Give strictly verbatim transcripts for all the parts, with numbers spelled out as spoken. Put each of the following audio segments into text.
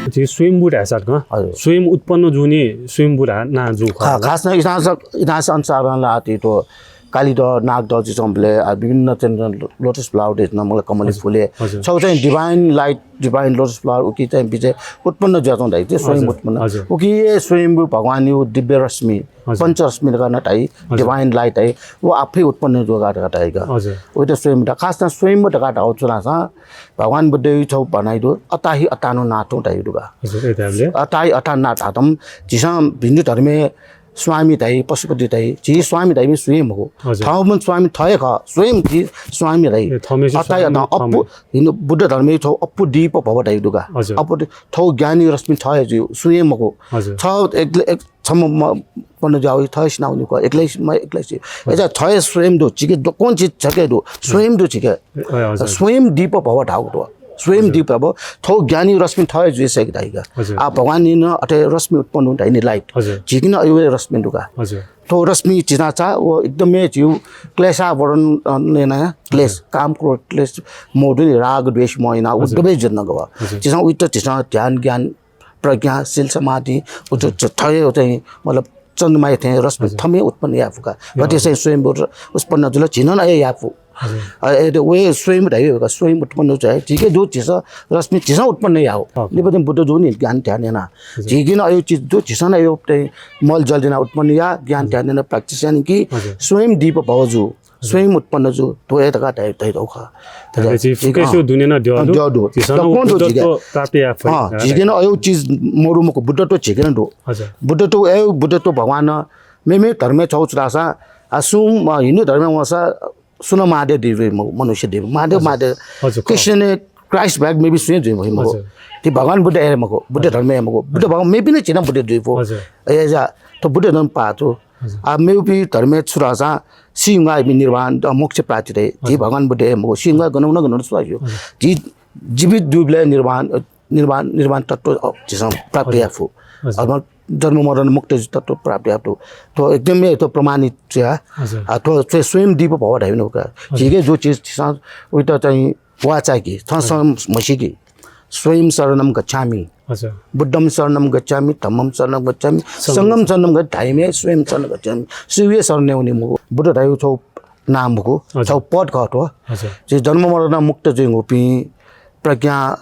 झी स्वयम्भू धाःसा कं, हजुर। स्वयं उत्पन्न जूनि स्वयम्भू धाःगु नां जू खः। खा-, खास नं इतिहास, इतिहास अनुसार नं ला अति तो काली दह, नाग दह जुइच्वंबलय्, आ, विभिन्न चाहिँ lotus flower धइच्वन, मतलब कमली हजुर। फुल हे। हजुर। छगू चाहिँ divine light, divine lotus flower, उकी चाहिँ बिचय् उत्पन्न जुयाच्वं धाइ, स्वयं हजुर। उत्पन्न। हजुर। उकी हे स्वयम्भू भगवानया दिव्य रश्मि, हजुर। पञ्चरश्मि धकाः नं धाइ, हजुर। Divine light धाइ, व आफै उत्पन्न जुयाः धकाः धाइ का। हजुर। व त स्वयम्भू धकाः, खास नं स्वयम्भू धकाः धाःगु छु धाःसा, भगवान बुद्धया छगू भनाइ दु, अता हि अतानुनाथो धाइ दु का। हजुर, ए धाइबलय्? अता हि अतानुनाथो धाःथें, झीसं हिन्दू धर्मय् स्वामी धाइ, पशुपति धाइ, झी स्वामी धाइम्ह सुं हे मखु। हजुर। थःम्हं स्वामी थः हे खः, स्वयं झी स्वामी धाइ। ए, थःम्हं अता हि स्वामी अता, थःम्हं। अप्पु, हिन्दू बुद्ध धर्मय् छगू अप्पु दीप भव धाइ दु का। हजुर। अप्पु दी-, थःगु ज्ञानी रश्मि थः हे जू, सुं हे मखु। हजुर। छगू एक्लै, एक छम्ह म-, पन्न जुयावइ, थः हे सिनावनी का, एक्लै म एक्लै सि। हजुर। अय्‌सा थः हे स्वयं दु, झीके दक्वं चिज छखे दु, स्वयं दु झीके। ए, हजुर। स्वयं दीप भव धाःगु दु। स्वयं हजुर। दीप भव, थःगु ज्ञानी रश्मि थः हे जुइ सके धाइ का। हजुर। आ, भगवानया नं अथे रश्मि उत्पन्न हुइ धाइ नि, light। हजुर। झीके नं अय् हे रश्मि दु का। हजुर। थ्व रश्मि झीसं चा, व एकदम हे झीगु क्लेशावरण, अ, याना, क्लेश, हजुर। काम, क्रोध, क्लेश, मोह दु नि, राग, द्वेष, मोह याना, व हजुर। एकदम हे जुइ नगु। हजुर। झीसं उइत झीसं ध्यान, ज्ञान, प्रज्ञा, शील, समाधि, उ च-, हजुर। च-, थः हे व चाहिँ, मतलब, चन्द्रमाया थें रश्मि हजुर। थःम्हं उत्पन्न याये फु का। हजुर। गथे चाहिँ स्वयं उत्पन्न जुल, झीसं नं अथे याये फु। हजुर। अ, अथे व हे स्वयं धाइ का, स्वयं उत्पन्न जुइ, झीके दु झीसं रश्मि झीसं उत्पन्न याये फु। हजुर। निपतिं बुद्ध जूनि ज्ञान ध्यान याना। हजुर। झीके नं अय् चिज दु, झीसं नं अय् चाहिँ मल जल याना उत्पन्न या, ज्ञान हजुर। ध्यान याना practice याना कि हजुर। स्वयं दीप भव जू। स्वयं उत्पन्न जू, थ्व हे धकाः धाइ, धाइ दु का। धाइबलय् झी फुक्कसिया अँ। दुने नं द्यः अँ, दु। द्यः दु। झीसं नं दक्वं दु बुद्धत्व झीके। प्राप्त याये फइ। अँ, झीके नं अय् चिज मरु मखु, बुद्धत्व झीके नं दु। हजुर। बुद्धत्व, अय् बुद्धत्व भगवान, मेमेगु धर्मय् छगू छु धाःसा, आ, सुं, अ, हिन्दू धर्मय् वंसा सुं नं महादेव देव मखु, मनुष्य देव। महादेव, हजुर। महादेव। हजुर, कृष्ण ने, Christ बाहेक मेपिं सुं हे जुइ मखु। हजुर। ती भगवान बुद्ध हे मखु, बुद्ध हजुर। धर्म हे मखु। बुद्ध हजुर। भगवान मेपिं नं झी नं बुद्ध जुइ फु। हजुर। अय्‌सा, थ्व बुद्ध धर्म पाः छु। हजुर। आ, मेपिं धर्मय् छु धाःसा, सी धुंकाः इमि निर्वाण, अ, मोक्ष प्राप्ति दइ। ती हजुर। भगवान बुद्ध हे मखु, सी धुंकाः गन वन गन वन सुवाः ज्यू। हजुर। झी जीवित दुबलय् निर्वाण, अ, निर्वाण, निर्वाण तत्व, अ, झीसं प्राप्त हजुर। याये फु। हजुर। अब जन्म मरण मुक्त तत्व प्राप्त याये फु। थ्व एकदम हे थ्व प्रमाणित छु या। हजुर। आ, थ्व, थ्व स्वयं दीप भव धाइ नि का। हजुर। झीके जू चिज झीसं उइत चाहिँ वाःचाय्‌कि, थःसं हजुर। म्हसीकि। स्वयं शरणं गच्छामि। हजुर। बुद्धं शरणं गच्छामि, धम्मं शरणं गच्छामि, संघं संघं शरणं गच्छामि, स्वयं शरणं गच्छामि। सुयां हे शरण वनी मखु। बुद्ध धाइगु छगू नाम मखु, हजुर। छगू पद खः थ्व। हजुर। झी जन्म मरण मुक्त जुइगुपिं, प्रज्ञा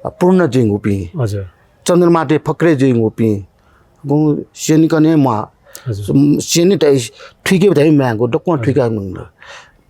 पूर्ण जुइगुपिं, हजुर। चन्द्रमा थें फक्रे जुइगुपिं, गुं स्यनेकने म्वाः। हजुर। स्यने धाइ, थुइके धाइ म्वायेगु, दक्वं हजुर। थुइका म्वायेगु।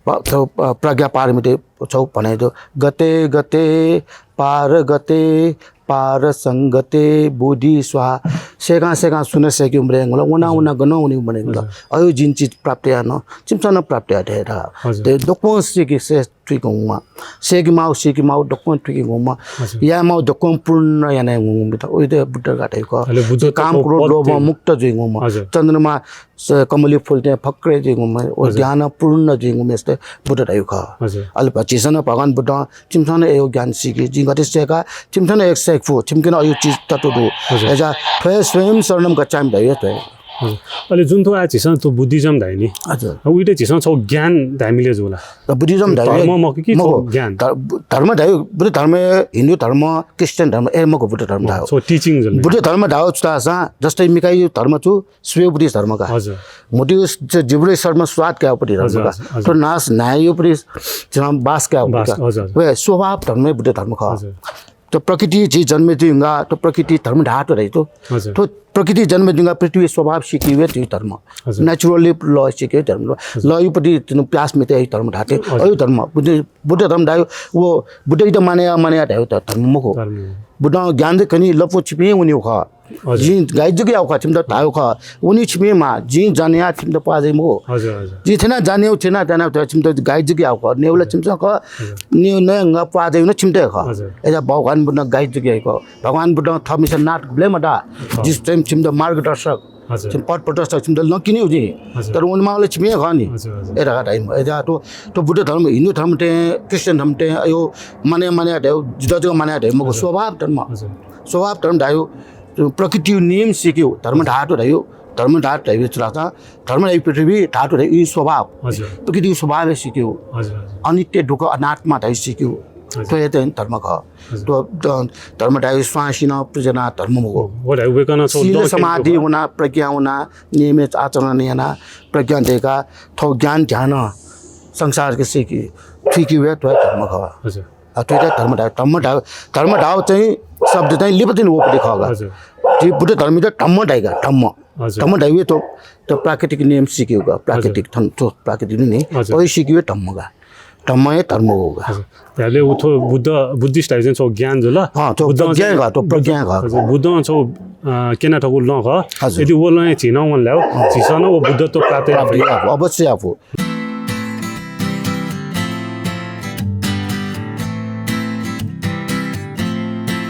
प-, थ्व, अ, प्रज्ञा पारमिता छगू भनाइ दु। गते गते पार गते पार संगते बोधि स्वाहा। सय्‌कां सय्‌कां सुं नं सय्‌केगु मदयेगु ला, वनाः हजुर। वनाः गनं वनेगु मदयेगु ला। हजुर। अय् जिं चिज प्राप्त याना, छिमिसं नं प्राप्त याये धकाः। हजुर। थ्व दक्वं सीके सय् थुइके वंम्वाः। सय्‌के माःगु, सीके माःगु दक्वं थुइके वंम्वाः। हजुर। याये माःगु दक्वं पूर्ण यानाः वंम्वाः। उइत बुद्ध धकाः धाइ का। अले बुद्धत्व काम, क्रोध, पद लोभ, चाहिँ मुक्त जुइगु वंम्वाः। हजुर। चन्द्रमा स-, कमली फुल थें फक्रे जुइगु वंम्वाः। व हजुर। ज्ञान पूर्ण जुइगु वंम्वाःयात बुद्ध धाइ का। हजुर। अले भ-, झीसं नं भगवान बुद्धं, छिमिसं नं अय् ज्ञान सीकि, जिं गथे सय्‌का, छिमिसं नं अय् सय्‌के फु, छिमिके नं अय् चिज तत्व दु। हजुर। अय्‌सा थ्व हे स्वयं शरणं गच्छामि धाइ थ्व हे। हजुर। अले जुन थ्व आः झीसं थ्व Buddhism धाइ नि। हजुर। उइत झीसं छगू ज्ञान धाइ मिले जुल ला? त Buddhism धाइ धर्म मखु कि मखु। छगू ज्ञान? धर-, धर्म धाइ, बुद्ध धर्म, हिन्दू धर्म, क्रिस्चियन धर्म, अय् मखु बुद्ध धर्म धाइ। छगू teaching जुल। बुद्ध धर्म धाइ छु धाःसा, जस्तै मिखाया धर्म छु, स्वयं उपदेश धर्म का। हजुर। म्हुतुइ स-, जिब्रोइ सःतम्ह स्वाद कायेगु उपदेश धर्म हजुर, का। हजुर, हजुर। थ्व नास न्हायेगु उपदेश, झीसं बास कायेगु बास, का। हजुर, हजुर। व स्वभाव धर्म बुद्ध धर्म का। हजुर। थ्व प्रकृति झी जन्मे जुइ धुंकाः, थ्व प्रकृति धर्म धाःथें धाइ थ्व। हजुर। थ्व प्रकृति जन्मे जुइ धुंकाः पृथ्वीया स्वभाव सीकेगु हे धर्म। हजुर। Naturally law सीकेगु धर्म। हजुर। लःया पति तिनि प्यास मितय् धर्म धाःथें, हजुर। अय् धर्म। बुद्ध, बुद्ध धर्म धाइ, व बुद्धयात मानय् याः, मानय् याः धाइ धर्म मखु। धर्म। बुद्धं ज्ञान जक कनी, लँपु छिपिं वनेगु खः। हजुर। जिं guide जक याःगु खः, छिमित धाःगु खः। वनी छिपिं माः, जिं जाने याः छिमित प्वाः जुइ मखु। हजुर, हजुर। जिं थन जाने याः, थन, थन छिमित guide जक याःगु खः। नयेगु ला हजुर। छिमिसं खः। हजुर। नये, नये धुंकाः प्वाः जुइगु नं छिमित हे खः। हजुर। अय्‌सा भगवान बुद्धं guide जक याःगु खः। भगवान बुद्धं थःम्हस्यां नाथ गुबलें मधाः। हजुर। जि चाहिँ छिमित मार्गदर्शक। हजुर। छिमि पथ प्रदर्शक, छिमित लँ क्यनेगु जिं। हजुर। तर वनेमाःगु ला छिपिं हे खः नि। हजुर, हजुर। अय् धकाः धाइ। अय्‌सा थ्व, थ्व बुद्ध धर्म, हिन्दू धर्म थें, क्रिस्चियन धर्म थें, अय् मानय्, मानय् याः धाइ, जितः जक मानय् याः धाइ मखु, हजुर। स्वभाव धर्म। हजुर। स्वभाव धर्म धाइ, प्रकृतिया नियम सीकेगु धर्म धाःथें धाइ, धर्म धाःथें धाइ छु धाःसा, धर्म धाइ पृथ्वी, धाःथें धाइ स्वभाव। हजुर। प्रकृतिया स्वभाव हे सीकेगु। हजुर, हजुर। अनित्य, दुःख, अनात्मा धाइ सीकेगु। हजुर। थ्व हे चाहिँ धर्म खः। हजुर। थ्व, अ, धर्म धाइ स्वांसिनं पुजना धर्म मखु। व धाइ वय्कलं छौ शील दँ समाधि क्यंगु वना, प्रज्ञा वना, नियमित आचरण याना, प्रज्ञा दय्का, थ्व ज्ञान ध्यान संसारके सीके, थुइके वये थ्व हे धर्म खः। हजुर। अ, थ्व हे धर्म धाइ, धर्म धाइ, धर्म धाउ चाहिँ शब्द चाहिँ लिपा तिनि वःपति खः का। हजुर। थ्व बुद्ध धर्म त धम्म धाइ का, धम्म। हजुर। धम्म धाइ वये थ्व, थ्व प्राकृतिक नियम सीके का, प्राकृतिक हजुर। थन, थ्व प्राकृतिक नि, हजुर। थ्व हे सीके वये धम्म का। धम्म हे धर्म खः का। हजुर। धाइबलय् उ थ्व बुद्ध, बुद्धिस्ट धाइ चाहिँ छौ ज्ञान जुल। अँ, थ्व बुद्धं प्रज्ञा चाहिँ खः, थ्व प्रज्ञा खः। हजुर, बुद्धं छौ, अ, क्यना थकू लँ खः। हजुर। यदि व लँय् झी नं वने लाय्, अँ। झीसं नं व बुद्धत्व प्राप्त याये प्राप्त फइ। याये फु, अवश्य याये फु।